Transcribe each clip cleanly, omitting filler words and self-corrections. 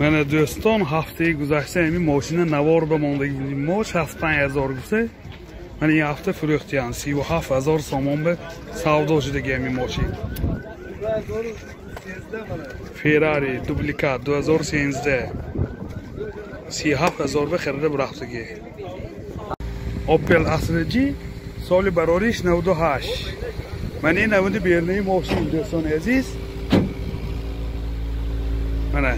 Мана дӯстон, ҳафтаи гузашта ҳамин мошина навор ба мондагӣ будем. Мо 65 000 гуфта, мана ин ҳафта фурӯхтиян 37 000 сомон ба савдо шудаги ҳамин мошин. Феррари дубликат 2013 37 000 ба харида бурафтагӣ. Opel Astra G соли барориш 98. Мана ин намуди берунаи мошин, дӯстони азиз. Мана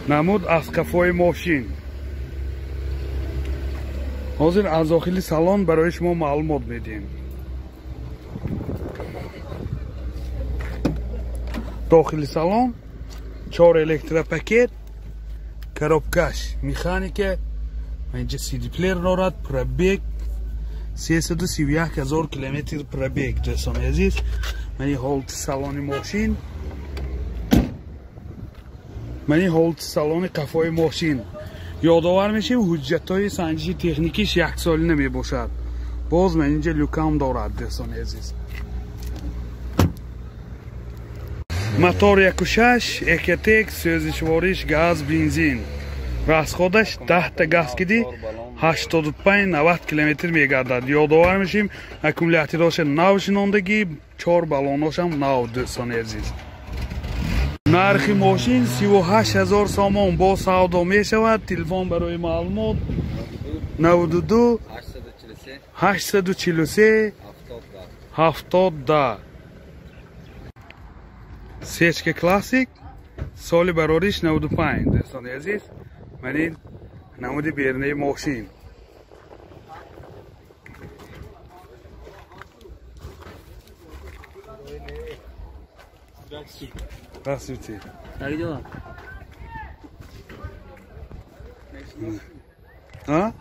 намуд аз қафои мошин. Ҳозир аз дохили салон барои шумо маълумот медиҳем. Дохили салон чор электропакет, коробкаш механика, инҷа CD-плеер дорад, пробег 331 000 километр пробег, дӯстони азиз. Мани ҳолати салони мошин, мани ҳолати салони қафои мошин. Ёдовар мешем, ҳуҷҷатҳои санҷиши техникиш яксолина мебошад. Боз ман инҷа люкам дорад, дӯстони азиз. Мотор 1.6 Экотек, сӯзишвориш газ, бензин. Расходаш 10 та газ киди 85-90 километр мегардад. Ёдовар мешем, аккумулятороша нав шинондагӣ, чор баллоношам нав, дӯстони азиз. Нархи мошин 38 000 сомон, бо савдо мешавад. Телефон барои маълумот 92 843 70. Сечка классик соли барориш 95, дӯстони азиз. Ман ин намуди берунаи мошин. Здравствуйте. Как дела? А?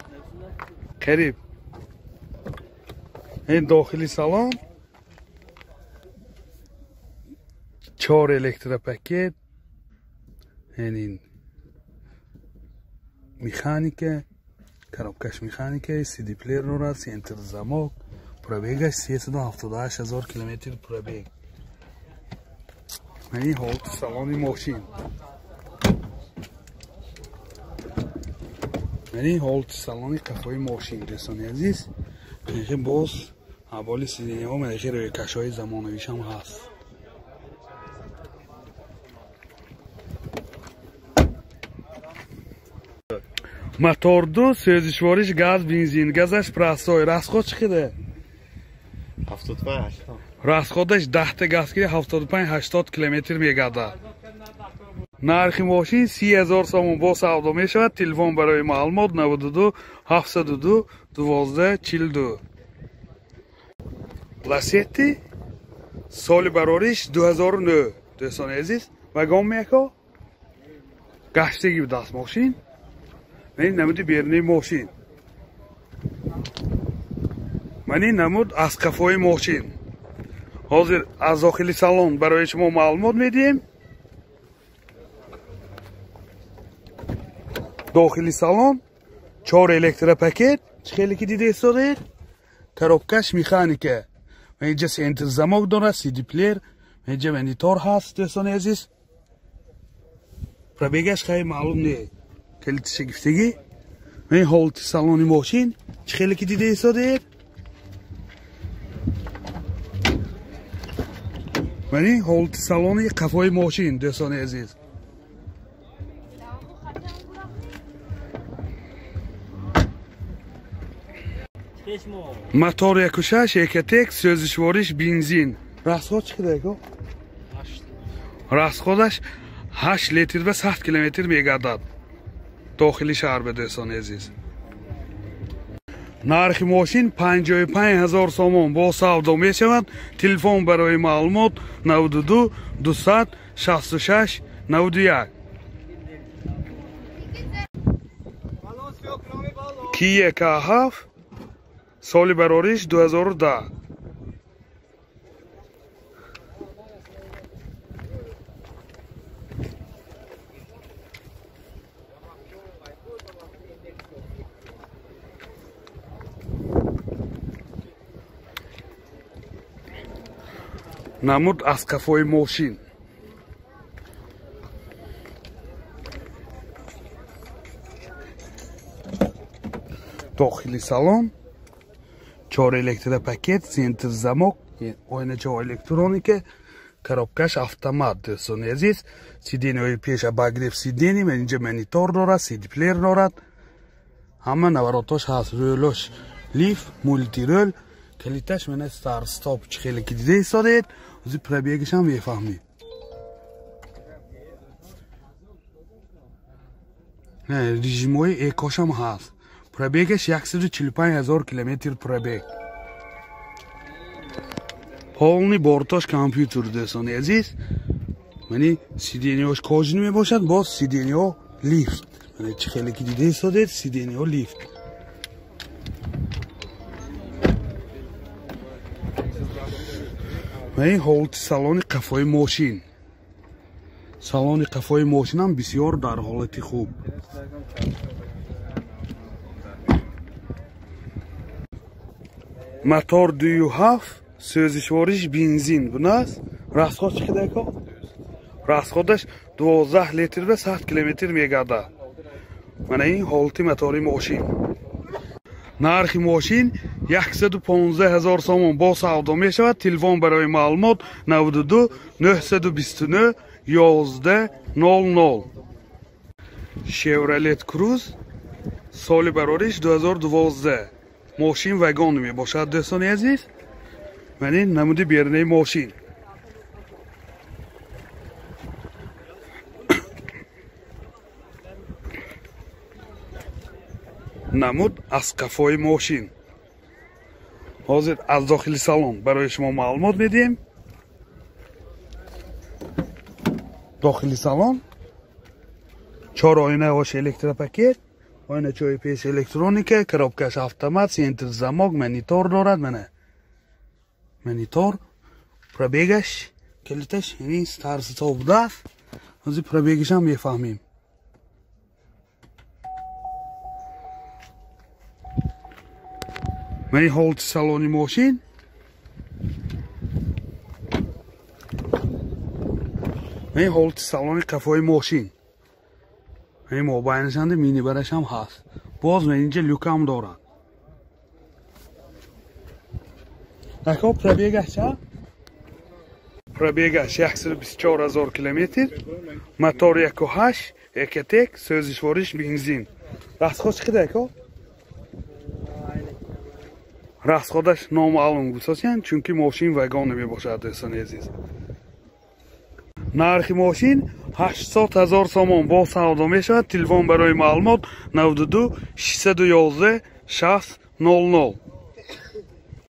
Қариб. Ин дохили салон чор электропакет, ин механика, коробкаш механика, CD плеер дорад, центр замок, пробегаш 378 000 километр пробег. Мани ҳолати салони мошин. Мани ҳолати салони қафои мошин, дӯстони азиз. Мехе боз ҳаволи сиденьяҳо, мехе рӯйкашҳои замонавишам ҳаст. Мотор ду, сӯзишвориш газ, бензин, газаш простой. Расход чӣ қадар? 75 80. Расходаш 10 та газ киди 75-80 километр мегардад. Нархи мошин 30 000 сомон, бо савдо мешавад. Телефон барои маълумот 92 702 12 42. Ласетти соли барориш 2009, дӯстони азиз. Вагон меяко гаштаги будааст мошин. Ман намуди берунаи мошин. Ман ин намуд аз қафои мошин. Ҳозир аз дохили салон барои шумо маълумот медиҳем. Дохили салон чор электропакет, чӣ хеле ки дида истодаед, коробкаш механика. Инҷа центр замок дорад, CD плеер, инҷа монитор ҳаст, дӯстони азиз. Пробегаш хеле маълум не. Калитиша гифтагӣ. Ин ҳолати салони мошин, чӣ хеле ки дида истодаед. Ман ин ҳолати салони қафои мошин, дӯстони азиз. Мотор 1.6 Экотек, сӯзишвориш бензин. Расход чӣ қадар ко? Расходаш 8 литр ба 100 километр мегардад. Дохили шаҳр ба, дӯстони азиз. Нархи мошин 55 000 сомон, бо савдо мешавад. Телефон барои маълумот 92 266 91. Kia K7 соли барориш 2010. Намуд аз қафои мошин. Дохили салон 4 электропакет, центр замок, оиначаҳо электроника, коробкаш автомат. Дӯстони азиз, сиденьяҳои пеш обогрев сиденья, инҷа монитор дорад, сидплеер дорад, ҳама наворотош ҳаст, рӯлош лифт, мултирӯл, калиташ мана стар стоп чӣ хеле ки дида истодед, ҳозир пробегашам мефаҳмед. Режимҳои экошам ҳаст. Пробегаш 145 000 километр пробег. Полный бортош компютер, дӯстони азиз. Мани сиденьяҳош кожаный мебошад, боз сиденьяҳо лифт. Мана чӣ хеле ки дида истодед, сиденьяҳо лифт. Мани ҳолати салони қафои мошин. Салони қафои мошинам бисёр дар ҳолати хуб. Мотор 2.7, сӯзишвориш бензин бунас. Расход чӣ қадар ко? Расходаш 12 литр ва 100 километр мегардад. Мана ин ҳолати мотори мошин. Нархи мошин 115 000 сомон бо савдо мешавад. Телефон барои маълумот 92 929 11 00. Chevrolet Cruze соли барориш 2012. Мошин вагон мебошад, дӯстони азиз. Мана ин намуди берунаи мошин. Намуд аз қафои мошин. Ҳозир аз дохили салон барои шумо маълумот медиҳем. Дохили салон 4 оинаҳош электропакет, оиначаҳои пеш электроника, коробкаш автомат, центр замок, монитор дорад. Мана монитор, пробегаш, калиташ ин стар стоп будааст. Ҳозир пробегашам мефаҳмем. Мани ҳолати салони мошин. Мани ҳолати салони қафои мошин. Мани мобайнашанда минибарашам ҳаст. Боз ман инҷа люкам дорад. Ако пробегаш чанд? Пробегаш 124 000 километр. Мотор 1.8, Экотек, сӯзишвориш бензин. Расход чӣ қадар ако? Расходаш номаълум гуфтасян, чунки мошин вагон мебошад, дӯстони азиз. Нархи мошин 800 000 сомон бо савдо мешавад. Телефон барои маълумот 92 611 60 00.